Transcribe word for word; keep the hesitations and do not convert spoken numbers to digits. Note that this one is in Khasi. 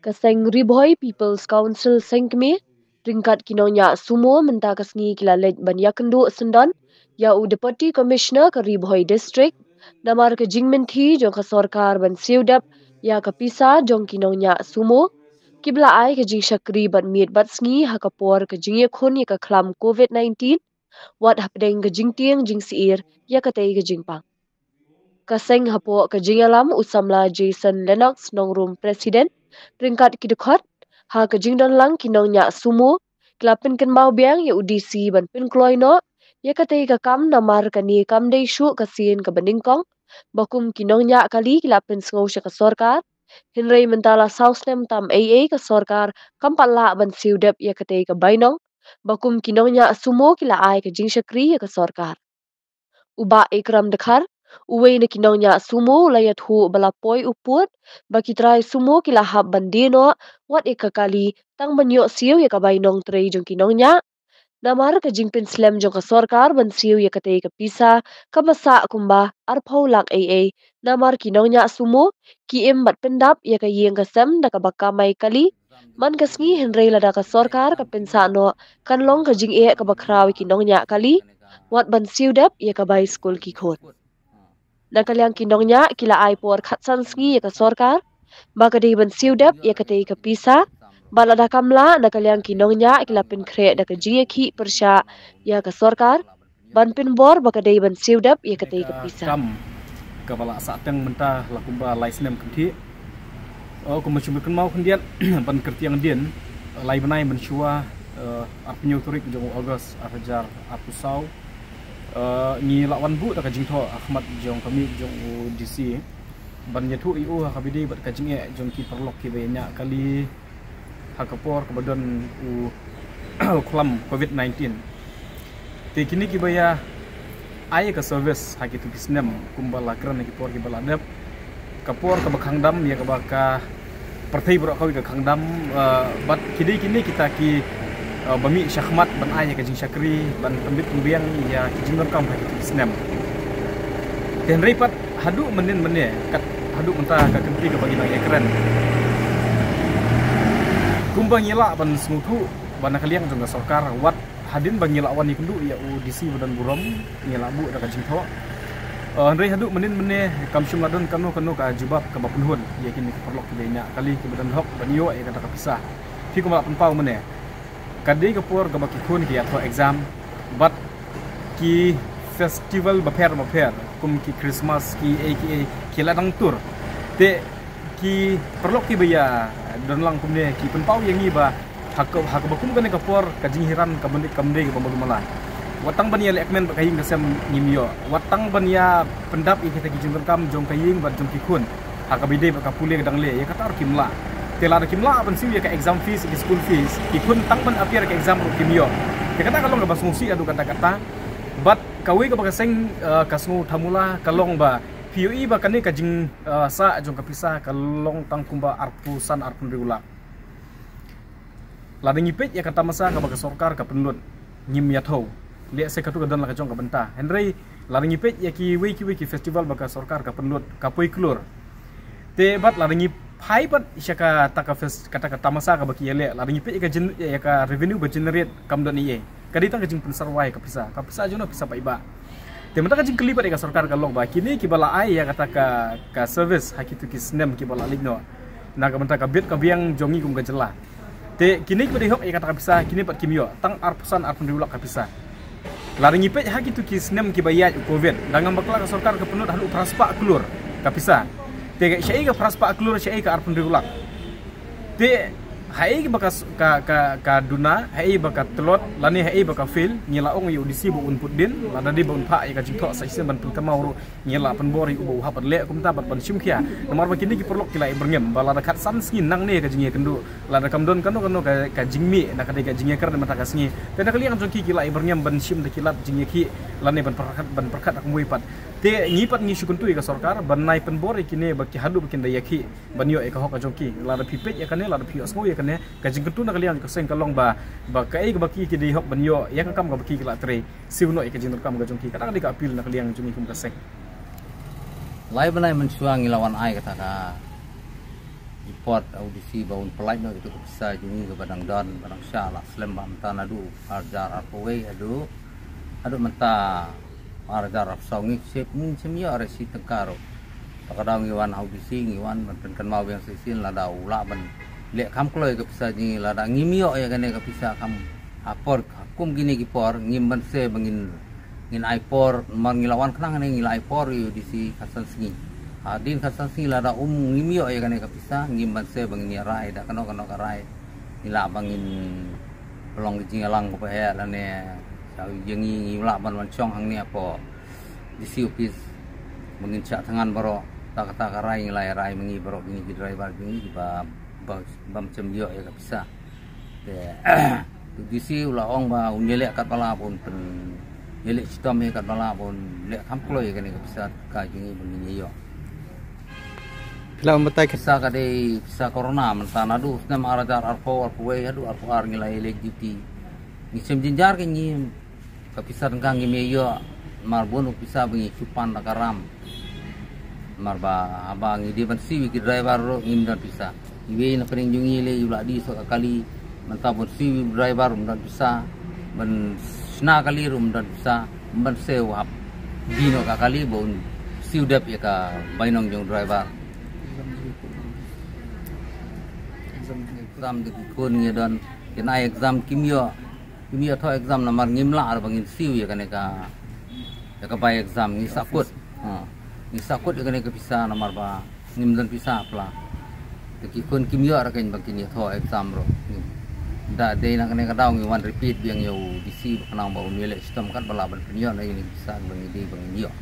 Ka seng Ri Bhoi People's Council seng kmie ryngkat ki nongñiah sumo mynta ka sngi ki la leit ban ïakynduh syndon ïa u Deputy Commissioner ka Ri Bhoi District namar ka jingmynthi jong ka sorkar ban siew dep ïa ka pisa jong ki nongñiah sumo kiba la ai ka jingshakri bad miet bad sngi ha ka por ka jingïakhun ïa ka khlam covid nineteen wat hapdeng ka jingtieng jingsyier ïa katei ka jingpang. Ka seng hapoh ka jingïalam u samla Jason Lennox Nongrum, President, ryngkat ki dkhot ha ka jingdon lang ki nongñiah sumo ki la pynkynmaw biang ïa u D C ban pynkloi noh ïa katei ka kam namar kane kam dei shuh ka sien kaba nyngkong ba kum ki nongñiah kali ki la pynsngew sha ka sorkar. Hynrei mynta la saw snem tam ei ei ka sorkar kam pat lah ban siew dep ïa katei ka bainong ba kum ki nongñiah sumo ki la ai ka jingshakri ïa ka sorkar. U Bah Ikram Dkhar, uwei na ki nongñiah sumo, u la ïathuh ba la poi u pud ba ki trai sumo ki la hap ban die noh wat ïa ka kali tang ban ïoh siew ïa ka bainong trei jong ki nongñiah. Namar ka jingpynslem jong ka sorkar ban siew ïa katei ka pisa ka masa kumba arphew lak ei ei namar ki nongñiah sumo ki im bad pyndap ïa ka ïing ka sem da kaba kamai kali man ka sngi, hynrei lada ka sorkar ka pynsah noh kan long ka jingeh kaba khraw ïa ki nongñiah kali wat ban siew dep ïa ka bai skul ki khun. Na ka liang ki nongñiah ki la ai por khatsan sngi ïa ka sorkar ba ka dei ban siew dep ïa katei ka pisa. Ba lada kam lah, na ka liang ki nongñiah ki la pynkhreh da ka jingïakhih pyrshah ïa ka sorkar ban pynbor ba ka dei ban siew dep ïa katei ka pisa. Kam kaba la sah teng mynta la kumba lai snem kynthih. O, kumba shim kynmaw khyndiat ban kyrtiang dien, lai bnai mynshuwa, eh, arphew hynñiew tarik jong u August arhajar arphew saw. Eh, ngi la wan buh da ka jingthoh ha khmat jong ka mih jong u D C ban ïathuh ïa u ha kaba ïadei bad ka jingeh jong ki paralok kiba ïa ñiah kali ha ka por kaba don u khlam covid nineteen. Te kine kiba ïa ai ka service ha kito ki snem kumba la kren ha ki por kiba la dep, ka por kaba khang dam ïa kaba ka pyrthei baroh kawei ka khang dam, eh, bad ki dei kine kita ki, eh, ba mih shakhmat ban ai ïa ka jingshakri ban pynbit pynbiang ïa ki jingdonkam ha kito ki snem. Te hynrei pat haduh mynnin mynne kat haduh mynta ka kynti kaba ngi nang ïakren, kumba ngi lah ban sngewthuh ba na ka liang jong ka sorkar wat hadien ba ngi la wan ïakynduh ïa u D C ba don burom, ngi la buh da ka jingthoh. Eh, hynrei haduh mynnin mynne kam shym la don kano kano ka jubab kaba pynhun ïa kine ki paralok kiba ïa ñiah kali kiba don hok ban ïoh ïa kata ka pisa. Phi kumba la pynpaw mynne, ka dei ka por kaba ki khun ki ïathoh exam bad ki festival bapher bapher kum ki Christmas, ki ei ki ei ki la dang tur. Te ki paralok kiba ïa don lang kumne ki pynpaw ïa ngi ba ha ka, ha kaba kum kane ka por ka jinghiar kam dei, kam dei kaba malu mala. Wat tang ban ïa lehkmen bad ka ïing ka sem ngim ïoh. Wat tang ban ïa pyndap ïa kita ki jingdonkam jong ka ïing bad jong ki khun ha kaba ïadei bad ka pule ka dang leh, ïa kata ruh kim lah. Te lada kim lah ban siew ïa ka exam fees, ïa ki school fees, ki khun tang ban appear ïa ka exam ruh kim ïoh. Ïa kata ka long kaba sngewsih haduh katta katta. Bad kawei kaba ka seng, eh, ka sngew thamula ka long ba phi ïohi ba kane ka jing, eh, sah jong ka pisa ka long tang kumba arphew san arphew hynriew lak. Lada ngi peit ïa ka tamasa kaba ka sorkar ka pynlut, ngim ïathuh. Lehse katu ka don la ka jong ka bynta. Hynrei lada ngi peit ïa kiwei kiwei ki festival ba ka sorkar ka pynlut, ka poi klur. Te bad lada ngi phai bad sha kata ka fes-, kata ka tamasa kaba ki ïaleh, lada ngi peit ïa ka gen-, ïa ka revenue ba generate kam don ei ei. Ka dei tang ka jingpynsarwai ka pisa. Ka pisa jong no pisa paidbah. Te mynta ka jingkylli pat ïa ka sorkar ka long ba kine kiba la ai ïa kata ka, ka service ha kito ki snem kiba la leit noh. Na ka bynta ka bit ka biang jong ngi kum ka jylla. Te kine kiba dei hok ïa kata ka pisa, kine pat kim ïoh, tang arphew san arphew hynriew lak ka pisa. Lada ngi peit ha kito ki snem kiba ïaid u covid, da ngam bakla ka sorkar ka pynlut haduh phra spah klur ka pisa. Te shaei ka phra spah klur, shaei ka arphew hynriew lak. Te haei ba ka, ka, ka, ka duna, haei ba ka tlot, lane haei ba ka fail, ngi la ong ïa u D C ba un put din, lada dei ba un phah ïa ka jingthoh sa shisien ban pynkynmaw ruh, ngi la pynbor ïa u ba u hap ban leh kumta bad ban shim khia. Namar ba kine ki paralok ki la ïa byrngem ba lada khatsan sngi nangne ka jingïakynduh, lada kam don kano kano ka, ka jingmih na ka dei ka jingïakren mynta ka sngi. Te na ka liang jong ki ki la ïa byrngem ban shim da ki lad jingïakhih lane ban pyrkhat, ban pyrkhat da kumwei pat. Te ngi pat ngi shu kyntu ïa ka sorkar ban nai pynbor ïa kine ba ki haduh ba kin da ïakhih ban ïoh ïa ka hok ka jong ki. Lada phi peit ïa kane, lada phi ïohsngew ïa kane, ka jingkyntu na ka liang ka seng ka long ba, ba kaei kaba ki ki dei hok ban ïoh ïa ka kam kaba ki ki la trei, siew noh ïa ka jingdonkam ka jong ki. Kata ka dei ka appeal na ka liang jong ngi kum ka seng. Lai bnai mynshuwa ngi la wan ai kata ka report ha u D C ba un pyllait noh ïa ka pisa jong ngi kaba dang don, ba dang shah la slem bha mynta naduh ar hajar arphew wei haduh, haduh mynta ar hajar arphew saw. Ngi shem, ngi shem ïoh re shi tyngka ruh. Te ka daw ngi wan ha u D C, ngi wan ban pynkynmaw biang shisien lada u lah ban leh kham kloi ka pisa jong ngi, lada ngim ïoh ïa kane ka pisa kham ha por, ha kum kine ki por ngim banse ba ngin, ngin ai por, namar ngi la wan khnang ne ngi la ai por ïa u D C khatsan sngi. Hadien khatsan sngi lada um ngim ïoh ïa kane ka pisa, ngim banse ba ngin ïa rai da kano kano ka rai. Ngi lah ba ngin pynlong ka jingïalang kaba heh lane sha ïa ngi, ngi lah ban wan shong hangne hapoh D C office ba ngin shah thngan baroh. Ta kata ka rai ngi la ïa rai ma ngi baroh kine ki driver jong ngi ba, ba, bym shym ïoh ïa ka pisa. Te u D C u la ong ba un ïaleh katba lah ba un pyn, ïaleh shitom ïa katba lah ba un leh kham kloi ïa kane ka pisa ka jong ngi ba ngin ïa ïoh. Phi lah ban batai ka pisa ka dei pisa corona mynta naduh snem ar hajar arphew, arphew wei haduh arphew ar ngi la ïaleh duty. Ngi shem jynjar ka ngi ka pisa tang ka ngim ïoh, namar bun u pisa ba ngi shu pan da ka ram. Namar ba haba ngi dei ban siew ïa ki driver ruh ngim don pisa. Iwei na pdeng jong ngi lei u la die soh ka kali, mynta ban siew ïa u driver um don pisa, ban shna kali ruh um don pisa, ban siew hap die noh ka kali ba un siew dep ïa ka bainong jong u driver. Exam da ki khun ngi don, kin ai exam kim ïoh. Kim ïoh thoh exam namar ngim lah re ba ngin siew ïa kane ka, ïa ka bai exam ngi sahkut. Ha. Ngi sahkut ïa kane ka pisa namar ba ngim don pisa pla. Te ki khun kim ïoh re kein ba kin ïa thoh exam ruh. Da dei na kane ka daw ngi wan repeat biang ïa u D C ba khnang ba un ïaleh shitom katba lah ban pynïoh na ïa kane ka pisa ba ngi dei ba ngin ïoh.